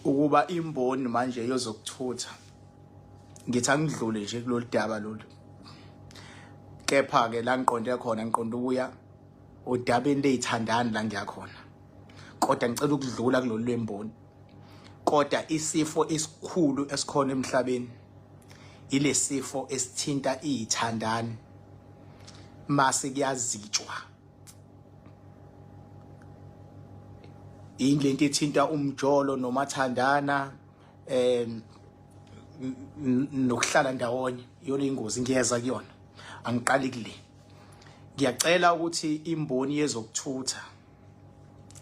Ukuba imboni manje yozokuthutha, ngithi angidlule nje kulolu daba lolu, kepha ke la ngiqonde khona, ngiqonde ukuya odabeni leyithandani la ngiyakhona, kodwa ngicela ukudlula kulolu lwemboni. Kodwa isifo esikhulu esikhona emhlabeni ilesifo esithinta izithandani mase kuyazitshwa, yini lento ethinta umjolo nomathandana nokuhlala ndawonye, iyona ingozi. Ngiyeza kuyona, angiqali kule. Ngiyacela ukuthi imboni yezokuthutha,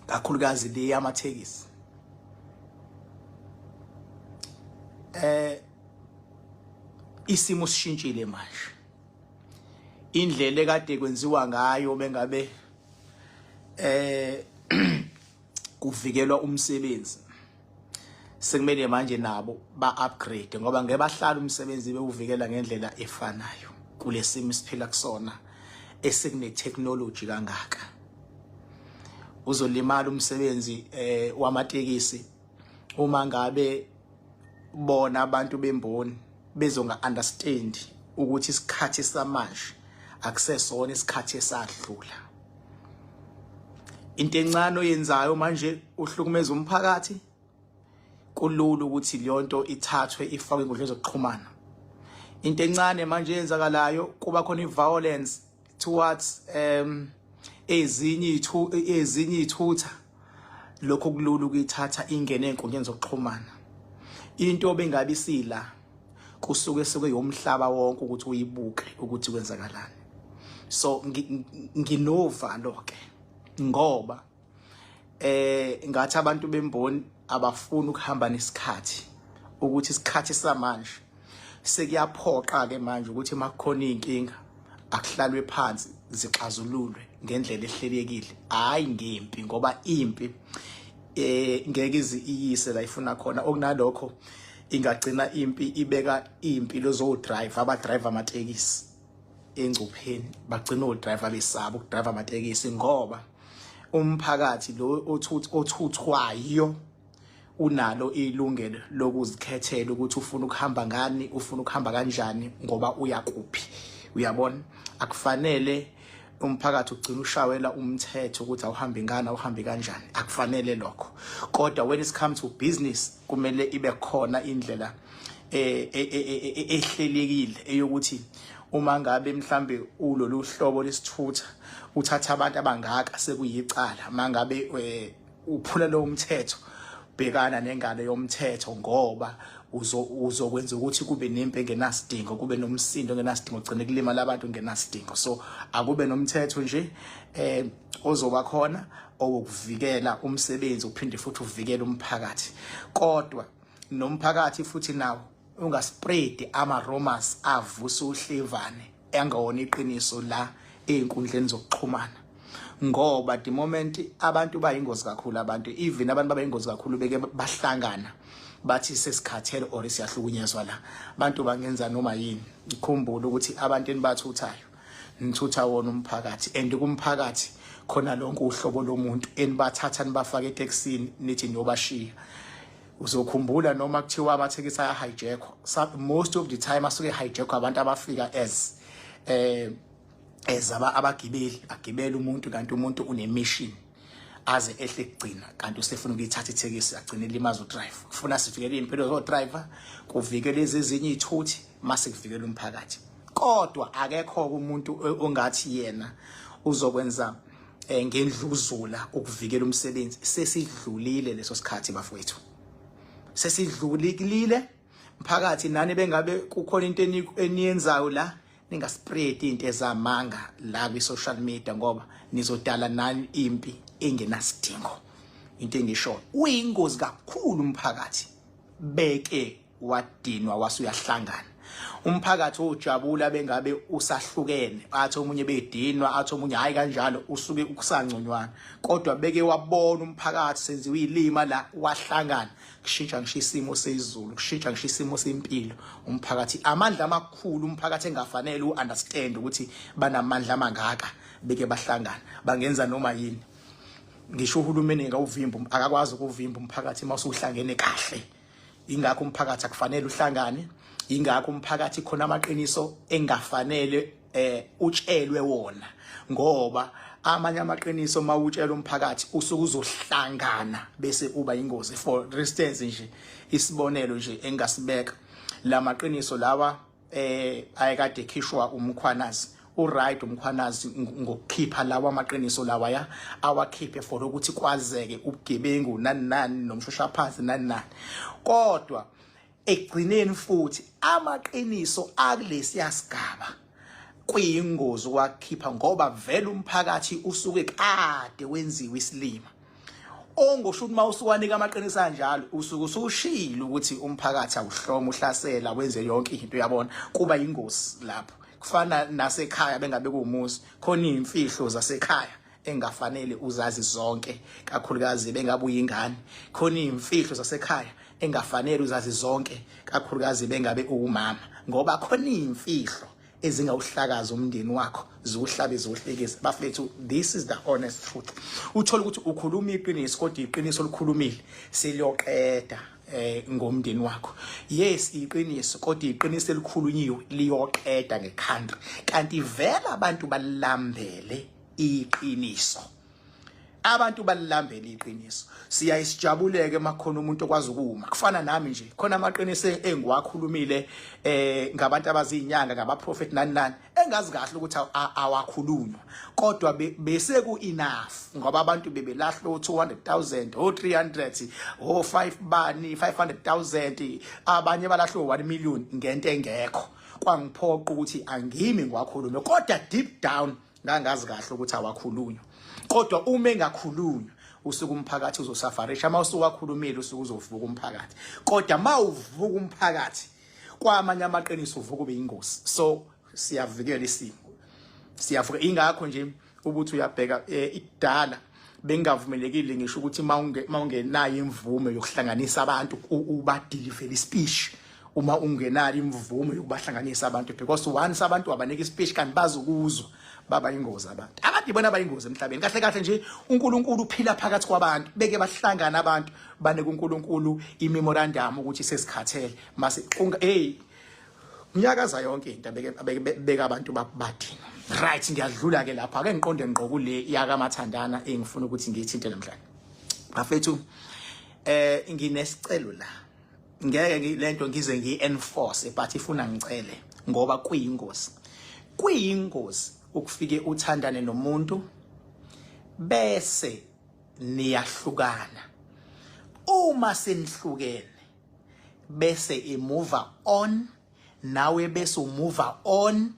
kakhulukazi le yamathekisi, isimo sishintshile manje. Indlela ekade kwenziwa ngayo bengabe kuvikelwa umsebenzi, sekumele manje nabo ba-upgrade, ngoba ngeke bahlala umsebenzi bewuvikela ngendlela efanayo kulesimo siphila kusona esekune technology kangaka. Uzolimala umsebenzi wamatekisi uma ngabe bona abantu bemboni bezonga understand ukuthi isikhathi samanje akusesona isikhathi esadlula. Into encane oyenzayo manje uhlukumeza umphakathi, kulula ukuthi leyo nto ithathwe ifakwe enkundleni zokuxhumana. Into encane manje eyenzakalayo, kuba khona i-violence towards ezinye ithutha, lokho kulula ukuyithatha ingene enkundleni zokuxhumana. Into bengabe isila kusuke suke yomhlaba wonke ukuthi uyibuke ukuthi kwenzakalani. So nginovalo ke, ngoba ngathi abantu bemboni abafuni ukuhamba nesikhathi, ukuthi isikhathi samanje sekuyaphoqa ke manje ukuthi makukhona inkinga akuhlalwe phansi zixazululwe ngendlela ehlelekile, hayi ngempi, ngoba impi ngeke ize iyise la ifuna khona. Okunalokho ingagcina impi ibeka impilo zo driver, aba driver amatekisi engcupheni, bagcina o driver besaba ukudrive amatekisi, ngoba umphakathi lo othuthwayo unalo ilungelo lokuzikhethela ukuthi ufuna ukuhamba ngani, ufuna ukuhamba kanjani, ngoba uyakuphi. Uyabona, akufanele umphakathi ugcina ushawela umthetho ukuthi awuhambi ngani, awuhambi kanjani, akufanele lokho. Kodwa when it comes to business, kumele ibe khona indlela ehlelekile eyokuthi uma ngabe mhlambe ulolu hlobo lesithutha uthatha abantu abangaka, sekuyicala mangabe uphula lo mthetho, bhekana nengalo yomthetho, ngoba uzokwenza ukuthi kube nempi engenasidingo, kube nomsindo ongenasidingo, gcine kulimala abantu ngenasidingo. So akube nomthetho nje ozoba khona owokuvikela umsebenzi, uphinde futhi uvikele umphakathi. Kodwa nomphakathi futhi nawo ungaspread ama rumors avusa uhlevane engawona iqiniso la einkundleni zokuxhumana, ngoba the moment abantu bayingozi kakhulu, abantu, even abantu babayingozi kakhulu, beke bahlangana bathi sesikhathele or siyahlukunyezwa la, abantu bangenza noma yini. Ikhumbule ukuthi abantu enibathuthayo, nithutha wona umphakathi, and kumphakathi khona lonke uhlobo lomuntu enibathatha nibafaka etekisini nithi niyobashiya. Uzokhumbula noma kuthiwa amathekisi aya-hijackwa, most of the time asuke hijackwa abantu abafika as abagibeli, agibela umuntu kanti umuntu une-mission, aze ehle kugcina kanti usefuna ukuyithatha ithekisi, agcine elimaza udriver. Kufuna sivikele impilo zo-driver, kuvikele ezinye izithuthi, mase kuvikela umphakathi. Kodwa akekho umuntu ongathi yena uzokwenza ngendluzula ukuvikela umsebenzi. Sesidlulile leso sikhathi, bafowethu, sesidlulile mphakathi. Nani bengabe kukhona into eniyenzayo la, ningaspread into ezamanga la kwi social media, ngoba nizodala nani impi engenasidingo. Into engisho, uyingozi kakhulu umphakathi beke wadinwa wase uyahlangana. Umphakathi ojabula bengabe usahlukene, athi omunye bedinwa, athi omunye hayi kanjalo, usuke ukusangconywana. Kodwa beke wabona umphakathi senziwe ilima la, wahlangana, kushintsha ngisho isimo sezulu, kushintsha ngisho isimo sempilo umphakathi. Amandla amakhulu umphakathi engafanele uunderstand ukuthi banamandla amangaka, beke bahlangana bangenza noma yini. Ngisho uhulumeni ngawuvimba, akakwazi ukuvimba umphakathi uma usuhlangene kahle. Ingakho umphakathi akufanele uhlangane, ingakho umphakathi khona amaqiniso engafanele utshelwe wona, ngoba amanye amaqiniso uma utshela umphakathi usuke uzohlangana bese uba ingozi. For instance nje, isibonelo nje engasibeka, lamaqiniso lawa ayekade ekhishwa uMkhwanazi. Uright uMkhwanazi ngokukhipha lawa amaqiniso lawa, ya, awakhiphe for ukuthi kwazeke ubugebengu nani nani nomshoshaphansi nani nani, kodwa ekugcineni futhi amaqiniso akulesiya sigaba kuyingozi ukwakhipha, ngoba vele umphakathi usuke kade wenziwe isilima. Ongosho ukuthi uma usuwanika amaqiniso anjalo, usuke usushilo ukuthi umphakathi awuhloma uhlasela wenze yonke into, uyabona, kuba ingozi lapho. Kufana nasekhaya, bengabe kuwumuzi, khona izimfihlo zasekhaya engafanele uzazi zonke, kakhulukazi bengabe uyingane. Khona izimfihlo zasekhaya engafanele uzazi zonke, kakhulukazi bengabe uwumama, ngoba khona izimfihlo ezingawuhlakaza umndeni wakho, ziwuhlabe ziwuhlekise. Bafethu, this is the honest truth. Uthola ukuthi ukhuluma iqiniso, kodwa iqiniso olikhulumile seliyoqeda ngomndeni wakho. Yes, iqiniso, kodwa iqiniso elikhulunyiwe liyoqeda ngecountry, kanti vele abantu balambele iqiniso, abantu balilambele iqiniso. Siyayisijabuleke makhona umuntu okwazi ukuma. Kufana nami nje, khona amaqiniso engiwakhulumile ngabantu abazinyanga, ngabaprofeti nani nani, engazi kahle ukuthi awakhulunywa, kodwa bese ku enough, ngoba abantu bebelahla o 200,000, o 300, o 5 bani 500,000, abanye balahlwe 1 million ngento engekho. Kwangiphoqa ukuthi angimi ngiwakhulume, kodwa deep down ngangazi kahle ukuthi awakhulunywa. Kodwa uma engakhulunywa, usuke umphakathi uzosafarisha. Uma usuwakhulumile, usuke uzovuka umphakathi, kodwa mawuvuka umphakathi kwamanye amaqiniso, uvuka ube ingozi. So siyavikela isimo, siyavuka. Ingakho nje ukuthi uyabheka, ikudala bengavumelekile ngisho ukuthi mawungenayo imvume yokuhlanganisa abantu ubadeliver ispeech, uma ungenayo imvume yokubahlanganisa abantu, because once abantu wabanika ispeech kanti bazokuzwa, baba ingozi abantu. Abantu ibona bayingozi emhlabeni kahle kahle nje. UNkulunkulu uphila phakathi kwabantu, beke bahlangana abantu, banike uNkulunkulu imemorandum ukuthi sesikhathele mase hey, unyakaza yonke into, beke beka abantu badina. Right, ngiyadlula ke lapha, ake ngiqonde ngqo kule yakaMathandana engifuna ukuthi ngiyithinte namhlanje. Bafethu, nginesicelo la, ngeke lento ngize ngiyi-enforce, but ifuna ngicele, ngoba kuyingozi, kuyingozi ukufike uthandane nomuntu bese niyahlukana. Uma senihlukene bese imove on, nawe bese umove on,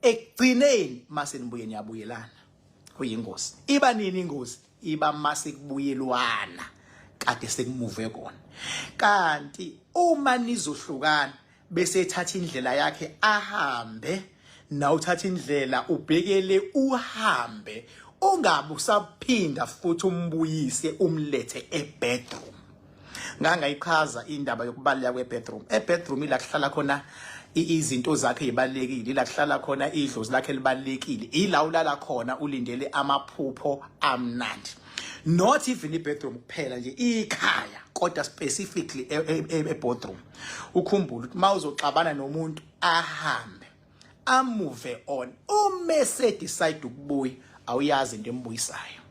ekugcineni mase nibuye niyabuyelana, kuyingozi. Iba nini ingozi? Iba mase kubuyelwana kade sekumuve kona. Kanti uma nizohlukana bese ethatha indlela yakhe ahambe, na uthatha indlela ubhekele uhambe, ungabe usaphinda futhi umbuyise umlethe ebedroom. Ngangayichaza indaba yokubaluleka kwebedroom. Ebedroom ila kuhlala khona izinto zakhe ezibalekile, ila kuhlala khona idlozi lakhe elibalekile, ila ulala khona ulindele amaphupho amnandi. Not even ibedroom kuphela nje, ikhaya, kodwa specifically e-boardroom. Ukhumbule ukuthi mawuzoxabana nomuntu ahambe amove on, uma se decide ukubuya, awuyazi into embuyisayo,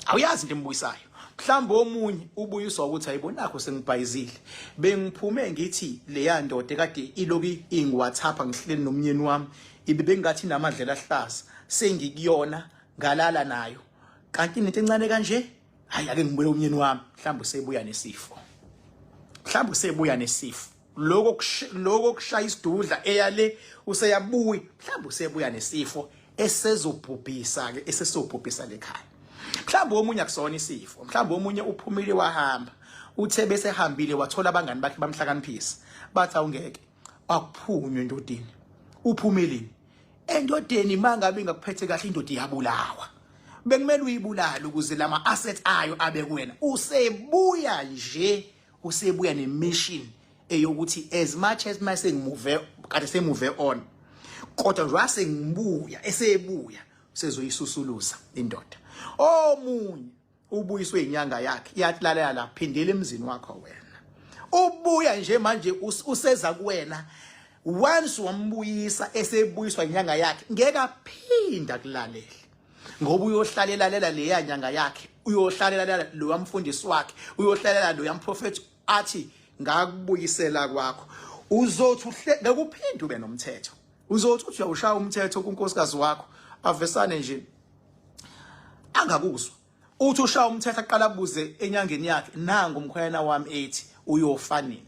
awuyazi into embuyisayo. Mhlawumbe omunye ubuyiswa ukuthi ayibonakho, sengibhayizile, bengiphume ngithi leya ndoda kade iloki ingiWhatsApp ngihleli nomnyeni wami, ibe bengathi namadlela ahlaza, sengikuyona ngalala nayo, kanti into encane kanje. Hayi, ake ngibuye umnyeni wami. Mhlawumbe usebuya nesifo, mhlawumbe usebuya nesifo, lokho kushaya isidudla eyale, useyabuya, mhlawumbe usebuya nesifo esezobhubhisa ke, esesobhubhisa lekhaya. Mhlawumbe omunye akusona isifo, mhlawumbe omunye uphumile wahamba, uthe bese hambile wathola abangani bakhe bamhlakaniphisa, bathi awungeke akuphunywe endodeni, uphumeleni endodeni? Mangabe ingakuphethe kahle indoda, iyabulawa, bekumele uyibulale ukuze lama assets ayo abe kuwena. Usebuya nje, usebuya nemission eyokuthi as much as mase ngimuve kade semuve on, kodwa nje wasengibuya, esebuya sezoyisusuluza indoda. Omunye Ubuyiswe inyanga yakhe, yathi lalela la, phindela emzini wakho wena. Ubuya nje manje useza kuwena. Once wambuyisa esebuyiswa inyanga yakhe, ngeke aphinda kulalele. Ngoba uyohlalelela leya nyanga yakhe, uyohlalelela lo mfundisi wakhe, uyohlalela lo mprofeti athi ngakubuyisela kwakho. Uzothi ngeke uphinde ube nomthetho. Uzothi uthi uyawushaya umthetho kunkosikazi wakho, avesane nje angakuzwa. Uthi ushaya umthetho aqala abuze enyangeni yakhe, nangu umkhwena wami ethi uyofa nini.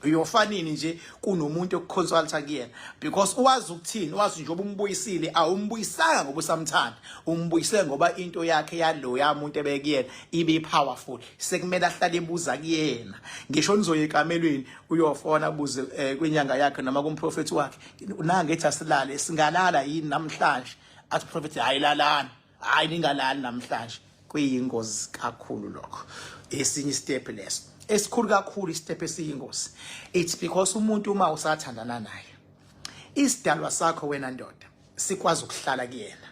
Uyofa nini nje kunomuntu okuconsulta kuyena, because uwazi ukuthini, wazi njengoba umbuyisile, awumbuyisanga ngoba usamthanda, umbuyise ngoba into yakhe yaloya muntu ebekuyena ibe powerful, sekumele ahlale ebuza kuyena. Ngisho nizoya ekamelweni uyofona abuze kwinyanga yakhe noma kumprofeti wakhe, nange ethi asilale, singalala yini namhlanje? Athi prophet hayi lalani, hayi ningalali namhlanje. Kuyingozi kakhulu lokho. Esinye step leso esikhulu kakhulu, istep esiyingozi. It's because umuntu uma usathandana naye, isidalwa sakho wena ndoda sikwazi ukuhlala kuyena,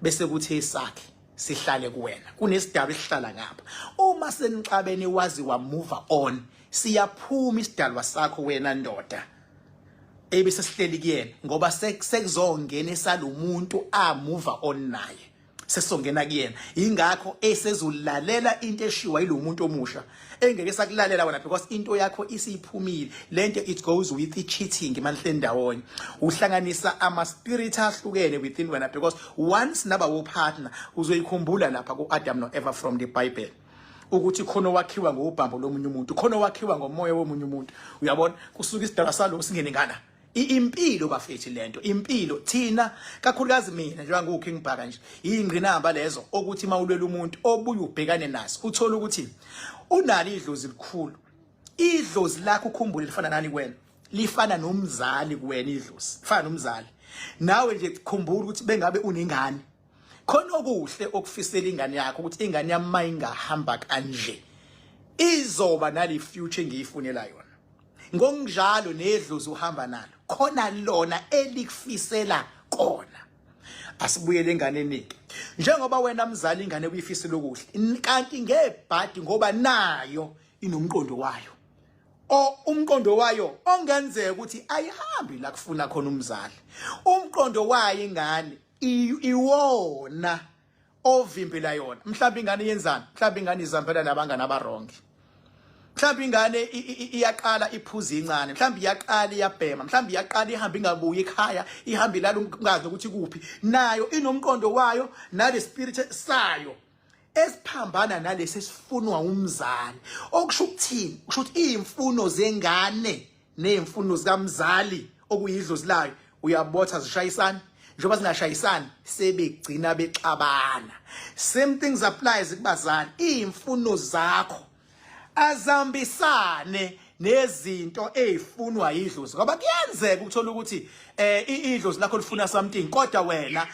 bese kuthi esakhe sihlale kuwena. Kunesidalwa esihlala ngapha, uma senixabene wazi wa move on, siyaphuma isidalwa sakho wena ndoda ebese sihleli kuyena, ngoba sekuzongena esalomuntu a move on naye, sesongena kuyena. Ingakho esezolalela into eshiwa yilomuntu omusha, engeke sakulalela wena, because into yakho isiphumile. Lento it goes with i cheating. Manihleli ndawonye uhlanganisa ama spirit ahlukene within wena, because once naba wo partner, uzoyikhumbula lapha ku Adam no Eva from the Bible ukuthi khona owakhiwa ngobhambo lomunye umuntu, khona owakhiwa ngomoya womunye umuntu. Uyabona, kusuka isidalwa salo singene ngala. Impilo bafethu, lento impilo thina, kakhulukazi mina njengoba ngiwu King Bhaka nje, ingqinamba lezo okuthi mawulwela umuntu obuye ubhekane naso, uthola ukuthi unalo idlozi likhulu. Idlozi lakho ukhumbule lifana nani kuwena? Lifana nomzali kuwena. Idlozi lifana nomzali nawe nje. Khumbula ukuthi bengabe unengane, khona okuhle okufisela ingane yakho, ukuthi ingane yami mayingahamba kanje izoba nale future engiyifunela yona. Ngokunjalo nedlozi uhamba nalo, khona lona elikufisela kona. Asibuyele enganeni. Njengoba wena mzali ingane uyifisela okuhle, kanti ngebhadi ngoba nayo inomqondo wayo, o umqondo wayo ongenzeka ukuthi ayihambi la kufuna khona umzali. Umqondo wayo ingane iwona ovimbela yona. Mhlawumbe ingane yenzani? Mhlawumbe ingane izambela nabangani abarongi. Mhlawumbe ingane iyaqala iphuza incane, mhlawumbe iyaqala iyabhema, mhlawumbe iyaqala ihamba ingabuyi ekhaya, ihamba ilala ungazi ukuthi kuphi. Nayo inomqondo wayo nale spirit sayo esiphambana nalesi esifunwa umzali. Okusho ukuthini? Kusho ukuthi izimfuno zengane nezimfuno zikamzali okuyidlozi layo, uyabotha zishayisana. Njengoba zingashayisani, sebegcina bexabana. Same things applies kubazali. Izimfuno zakho azambisane nezinto ezifunwa idlozi, ngoba kuyenzeka ukuthola ukuthi idlozi lakho lifuna something, kodwa wena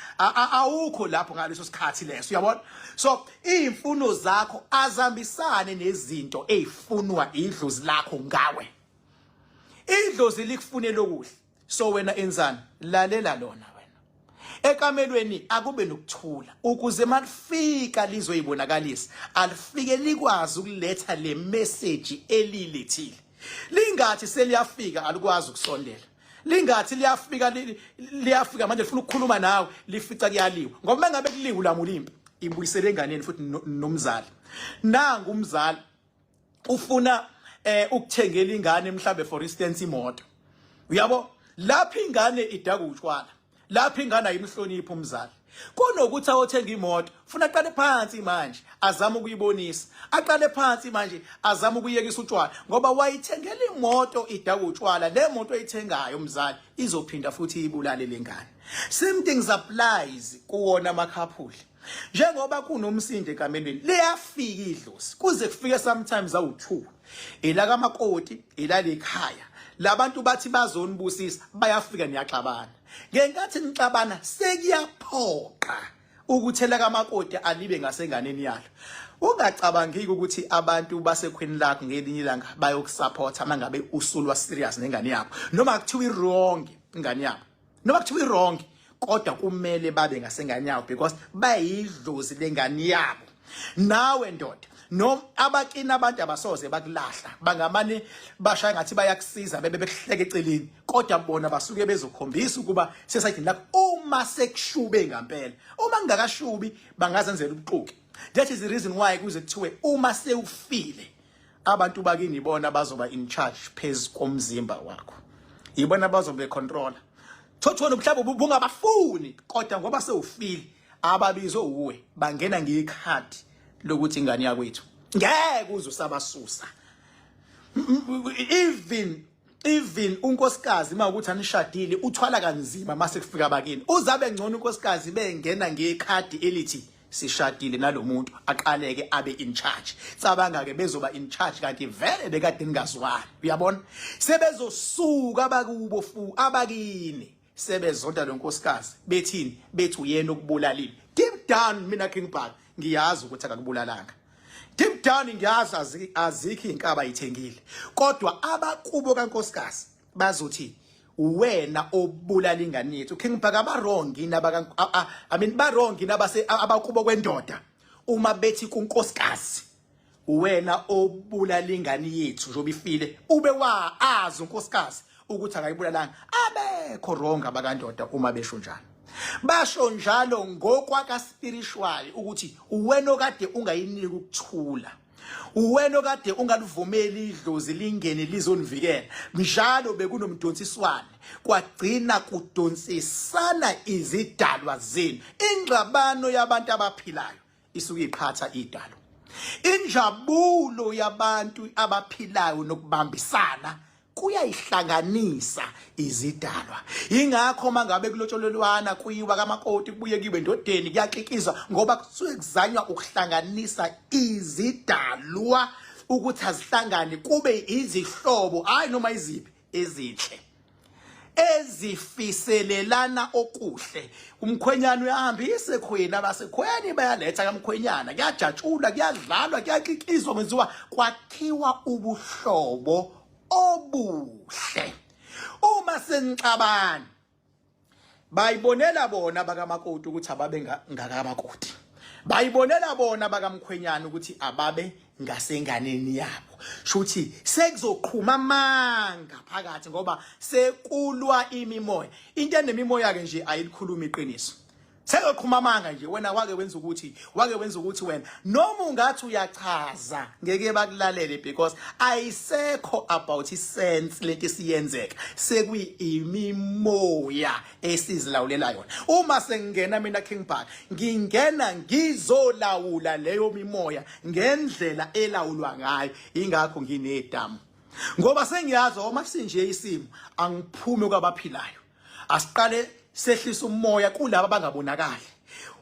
awukho lapho ngaleso sikhathi leso, uyabona? So izimfuno zakho azambisane nezinto ezifunwa idlozi lakho ngawe. Idlozi likufunela okuhle, so wena enzani? Lalela lona wena. Ekamelweni akube nokuthula, ukuze malifika lizoyibonakalisa, alifike likwazi ukuletha le message elilethile. Lingathi seliyafika alikwazi ukusondela, lingathi liyafika, liyafika manje lifuna ukukhuluma nawe, lifica kuyaliwa. Ngoba mangabe kuliwe ulamula impi, ibuyisele enganeni futhi nomzali. Nangu umzali ufuna ukuthengela ingane mhlambe for instance imoto, uyabo? Lapha ingane idaka utshwala, lapha ingane ayimhloniphi umzali. Kunokuthi awothenga imoto, funa aqale phansi manje azame ukuyibonisa, aqale phansi manje azame ukuyekisa utshwala, ngoba wayithengela imoto idaka utshwala. Le moto oyithengayo umzali izophinda futhi ibulale lengane. Same things applies kuwona amakhaphuli. Njengoba kunomsindo ekamelweni, liyafika idlozi kuze kufike sometimes awu2, elakamakoti, elalekhaya labantu bathi bazonibusisa, bayafika niyaxabana. Ngenkathi nixabana sekuyaphoqa ukuthi elakamakoti alibe ngasenganeni yalo. Ungacabangiki ukuthi abantu basekhweni lakho ngelinye ilanga bayokusupporta mangabe usulwa serious nengane yakho, noma kuthiwa i-wrong ingane yakho, noma kuthiwa i-wrong, kodwa kumele babe ngasengane yabo because bayidlozi lengane yabo. Nawe ndoda, no abakini abantu abasoze bakulahla, bangamane bashaya ngathi bayakusiza bebe bekuhleka eceleni, kodwa bona basuke bezokhombisa ukuba sesayidini lakho uma sekushube ngampela. Uma kungakashubi bangazenzela ubuxoki. That is the reason why kuze kuthiwe uma sewufile abantu bakini ibona bazoba in charge phezu komzimba wakho, yibona bazobe controller. Thothona mhlawumbe bungabafuni, kodwa ngoba sewufile ababizwe uwe, bangena ngekhadi lokuthi ingane yakwethu ngeke uze usabasusa. Even unkosikazi uma ukuthi anishadile uthwala kanzima mase kufika abakini, uzabe ngcono unkosikazi bengena ngekhadi elithi sishadile nalomuntu, aqaleke abe in charge. Cabanga ke bezoba in charge kanti vele bekade ningazwani. Uyabona, sebezosuka abakubo fu abakini sebezonda lo nkosikazi, bethini? Bethi uyena okubulalile. Deep down mina King Bhaka ngiyazi ukuthi akakubulalanga. Deep down ngiyazi azikho izinkaba ayithengile, kodwa abakubo kankosikazi bazothi wena obulala ingane yethu. King Bhaka, ba wrong nabaka, I mean, ba wrong nabase abakubo kwendoda uma bethi kunkosikazi wena obulala ingane yethu njengoba ifile, ube wa azi unkosikazi ukuthi akayibulalanga. Abekho wrong abakandoda uma besho njalo. Basho njalo ngokwaka spiritual ukuthi uwena okade ungayiniki ukuthula, uwena okade ungalivumeli idlozi lingene lizonivikela. Njalo bekunomdonsiswane, kwagcina kudonsisana izidalwa zenu. Ingxabano yabantu abaphilayo isuke iqhatha idalo. Injabulo yabantu abaphilayo nokubambisana kuyayihlanganisa izidalwa. Ingakho mangabe kulotsholelwana kuyiwa kamakoti, kubuye kiwe endodeni, kuyakikizwa ngoba kusuke kuzanywa ukuhlanganisa izidalwa ukuthi azihlangane kube izihlobo, hayi noma iziphi ezinhle ezifiselelana okuhle. Umkhwenyana uyahambisa ekhweni, abasekhweni bayaletha kamkhwenyana, kuyajatshulwa, kuyadlalwa, kuyakikizwa, kwenziwa kwakhiwa ubuhlobo obuhle. Uma senixabana bayibonela bona bakamakoti ukuthi ababe ngakamakoti, bayibonela bona bakamkhwenyana ukuthi ababe ngasenganeni yabo. Shuthi sekuzoqhuma amanga phakathi ngoba sekulwa imimoya. Into enemimoya ke nje ayilikhuluma iqiniso. Sekuqhuma amanga nje. Wena wake wenza ukuthi, wake wenza ukuthi wena, noma ungathi uyachaza ngeke bakulalele because ayisekho about isense lento siyenzeka, sekuyimimoya esizilawulela yona. Uma sengingena mina King Bhaka, ngingena ngizolawula leyo mimoya ngendlela elawulwa ngayo. Ingakho nginedamu, ngoba sengiyazi uma sinje isimo angiphume kwabaphilayo. Asiqale sehlisa umoya kulaba abangabonakali,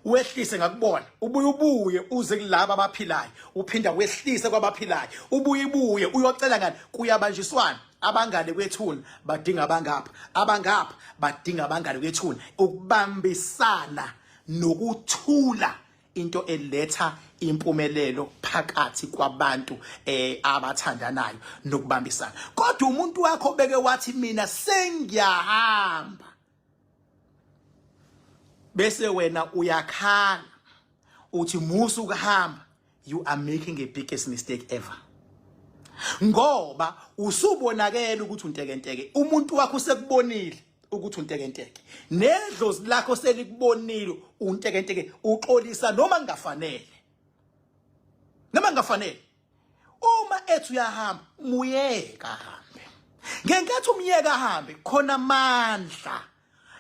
wehlise ngakubona, ubuye ubuye uze kulaba abaphilayo, uphinda wehlise kwabaphilayo, ubuye ubuye uyocela ngani. Kuyabanjiswana, abangane kwethuna badinga abangapha, abangapha badinga abangane kwethuna. Ukubambisana nokuthula into eletha impumelelo phakathi kwabantu abathandanayo nokubambisana. Kodwa umuntu wakho beke wathi mina sengiyahamba, bese wena uyakhala uthi musu ukuhamba, you are making a biggest mistake ever, ngoba usubonakele ukuthi untekenteke. Umuntu wakho usekubonile ukuthi untekenteke, nedlozi lakho selikubonile untekenteke, uxolisa noma kungafanele, noma kungafanele. Uma ethi uyahamba, muyeka ahambe. Ngenkathi umyeka ahambe, khona amandla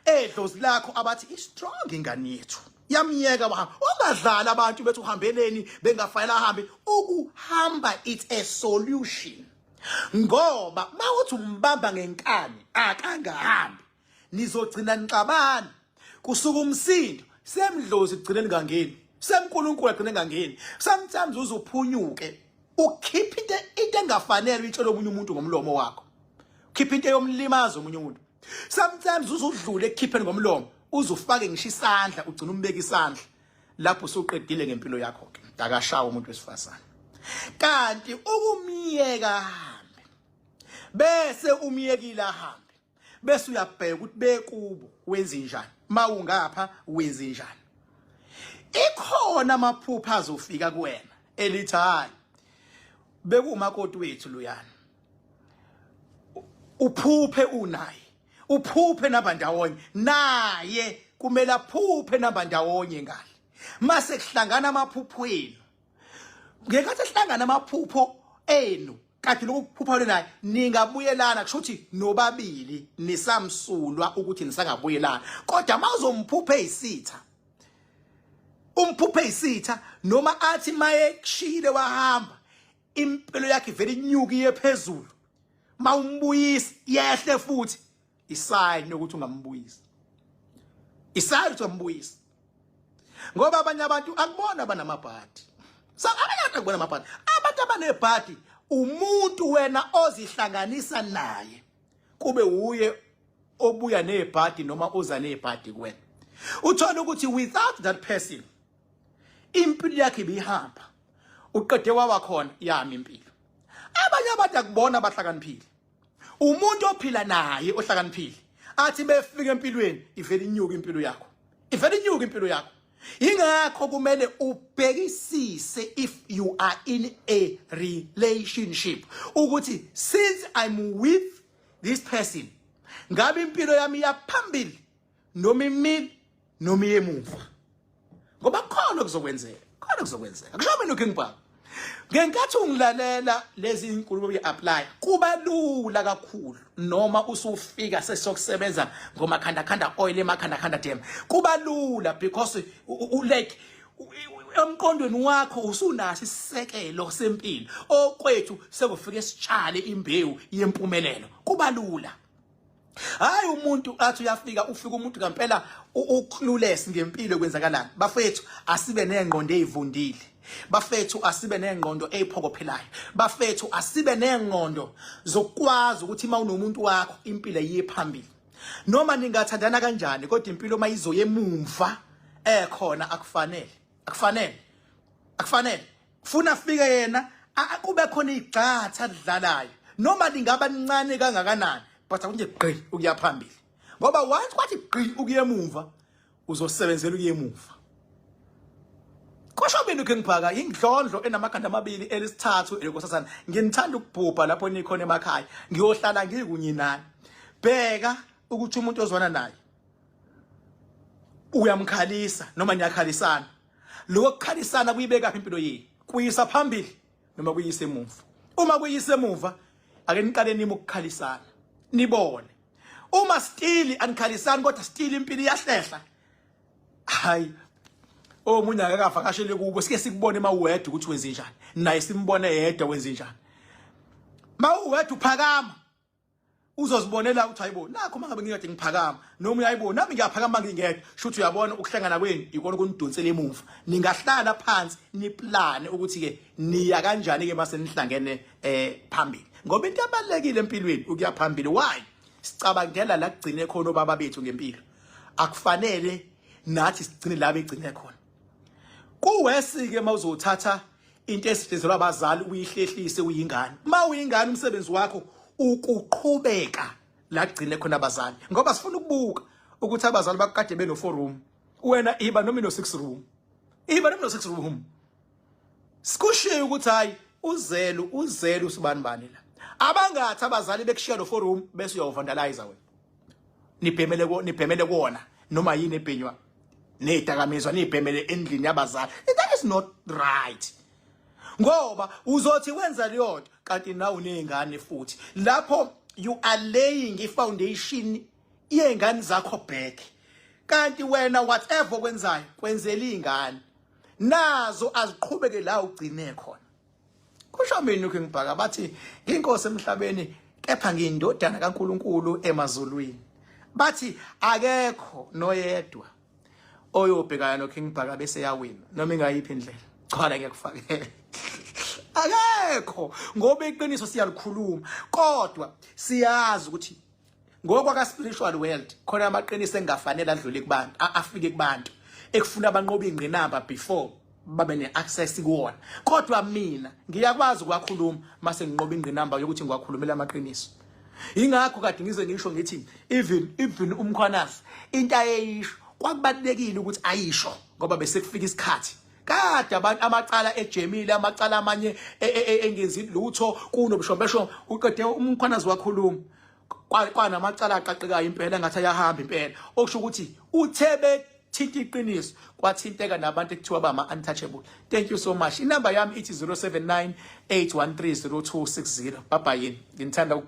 edlozi lakho abathi i-strong ingane yethu yamyeka wahamba. Ungadlali abantu bethi uhambeleni bengafanele ahambe. Ukuhamba it's a solution, ngoba mawuthi umbamba ngenkani akangahambi, nizogcina nixabana, kusuka umsindo semdlozi kugcine ningangeni, semnkulunkulu agcine ngangeni. Sometimes uzuphunyuke ukhipha into engafanele uyitshele omunye umuntu ngomlomo wakho, ukhipha into eyomlimaza omunye umuntu. Sometimes uzudlule ekukhipheni ngomlomo, uzufake ngisho isandla, ugcina umbeka isandla lapho usuqedile ngempilo yakho ke. Akashawa umuntu wesifazane. Kanti ukumyeka ahambe, bese umyekile ahambe, bese uyabheka ukuthi bekubo wenze njani, mawungapha wenze njani. Ikhona amaphupha azofika kuwena elithi hayi bekuwumakoti wethu luyana, uphuphe unaye, uphuphe nabandawonye naye, kumele aphuphe nabandawonye ngale. Mase kuhlangana amaphupho enu, ngenkathi ehlangana amaphupho enu kade lokuphupha naye ningabuyelana, kusho ukuthi nobabili nisamsulwa ukuthi nisangabuyelana. Kodwa mawuzomphupha eyisitha, umphuphe isitha, noma athi maye kushile wahamba, impilo yakhe ivele inyuke iye phezulu, mawumbuyisa yehle futhi. Isign yokuthi ungambuyisa, isign ukuthi ungambuyisa, ngoba abanye abantu akubona abanamabhadi. So abanye abantu akubona amabhadi, abantu abanebhadi umuntu wena ozihlanganisa naye kube uye obuya nebhadi noma oza nebhadi kuwena. Uthola ukuthi without that person impilo yakhe ibihamba, uqede wawa khona yami impilo. Abanye abantu akubona abahlakaniphile, umuntu ophila naye ohlakaniphile athi befika empilweni ivele inyuka impilo yakho, ivele inyuka impilo yakho. Ingakho kumele ubhekisise if you are in a relationship ukuthi since I'm with this person, ngabe impilo yami iyaphambili noma imile noma iyemuva, ngoba khona kuzokwenzeka, khona kuzokwenzeka. Kusho mina uKing Bhaka, ngenkathi ungilalela lezi inkulumo uyi-apply, kuba lula kakhulu. Noma usufika sesiyokusebenza ngomakhanda khanda oil, emakhanda khanda dam, kuba lula because like emqondweni wakho usunaso isisekelo sempilo. Okwethu sekufike sitshale imbewu yempumelelo, kuba lula. Hayi, umuntu athi uyafika, ufika umuntu ngempela uclueless ngempilo, kwenzakalani. Bafethu, asibe nengqondo ezivundile. Bafethu, asibe nengqondo eziphokophelayo. Bafethu, asibe nengqondo zokwazi ukuthi uma unomuntu wakho impilo iye phambili, noma ningathandana kanjani, kodwa impilo mayizoye emumva ekhona akufanele, akufanele, akufanele. Funa afike yena, kube khona igxatha adlalayo, noma lingaba lincane kangakanani, but akunje gqi ukuya phambili, ngoba once kwathi gqi ukuya emuva uzosebenzela ukuya emuva. Kusho mina uKing Bhaka, indlondlo enamakhanda amabili elisithathu elikosazana. Nginithanda ukubhubha lapho nikhona emakhaya, ngiyohlala ngikunye nani. Bheka ukuthi umuntu ozwana naye uyamkhalisa noma niyakhalisana. Lokho kukhalisana kuyibeka impilo yenu, kuyisa phambili noma kuyisa emuva? Uma kuyisa emuva, ake niqale nime ukukhalisana, nibone. Uma still anikhalisani kodwa still impilo iyahlehla, hayi, omunye akakavakashele kubo, sike sikubone mawuwedwa ukuthi wenze njani, naye simbone yedwa wenze njani. Mawuwedwa uphakama, uzozibonela ukuthi hayibo, nakho mangabe ngikade ngiphakama, noma uyayibona nami ngiyaphakama ngingedwa, shuthi uyabona ukuhlangana kwenu ikona kunidonsela emuva. Ningahlala phansi niplane ukuthi ke niya kanjani ke mase nihlangene phambili, ngoba into ebalekile empilweni ukuya phambili. Why sicabangela la kugcine khona obaba bethu ngempilo? Akufanele nathi sigcine la begcine khona. Kuwesi ke mawuzothatha into esetshenzelwa abazali uyihlehlise uyingane. Uma uyingane, umsebenzi wakho ukuqhubeka la kugcine khona abazali, ngoba sifuna ukubuka ukuthi abazali bakukade beno 4 room, wena iba noma ino 6 room, iba noma ino 6 room. Sikushiye ukuthi hayi, uzelu uzelu usibani bani la abangathi abazali bekushiya lo 4 room, bese uyawuvandalize wena, nibhemele ko, nibhemele kuona noma yini ebhenywa nezidakamizwa, nibhemele endlini yabazali. That is not right, ngoba uzothi wenza leyo nto kanti nawe unezingane futhi. Lapho you are laying i-foundation yezingane zakho back, kanti wena whatever okwenzayo kwenzela izingane nazo aziqhubeke la ugcine khona. Kusho mina uKing Bhaka, bathi inkosi emhlabeni kepha ngiyindodana kaNkuluNkulu emazulwini. Bathi akekho noyedwa oyobhekana noKing Bhaka bese yawina noma ingayiphi indlela. Cha, ngiyakufakela, akekho, ngoba iqiniso siyalikhuluma, kodwa siyazi ukuthi ngokwaka spiritual world khona amaqiniso engafanele adlule kubantu, afike kubantu ekufuna abanqoba ingqinamba before babe ne-access kuwona. Kodwa mina ngiyakwazi ukwakhuluma mase nginqoba ingqinamba yokuthi ngiwakhulumela amaqiniso. Ingakho kade ngize ngisho ngithi even uMkhwanazi into ayeyisho Kwakubalulekile ukuthi ayisho ngoba bese kufika isikhathi kade abantu amacala ejemile, amacala amanye engenzi lutho kunobushobesho. Uqede uMkhwanazi wakhuluma kwanamacala aqaqekayo impela, ngathi ayahamba impela, okusho ukuthi uthe bethinta iqiniso kwathinteka nabantu ekuthiwa bama-untouchable. Thank you so much. Inamba yami ithi 079 813 0260. Bye bye, yini nginithanda.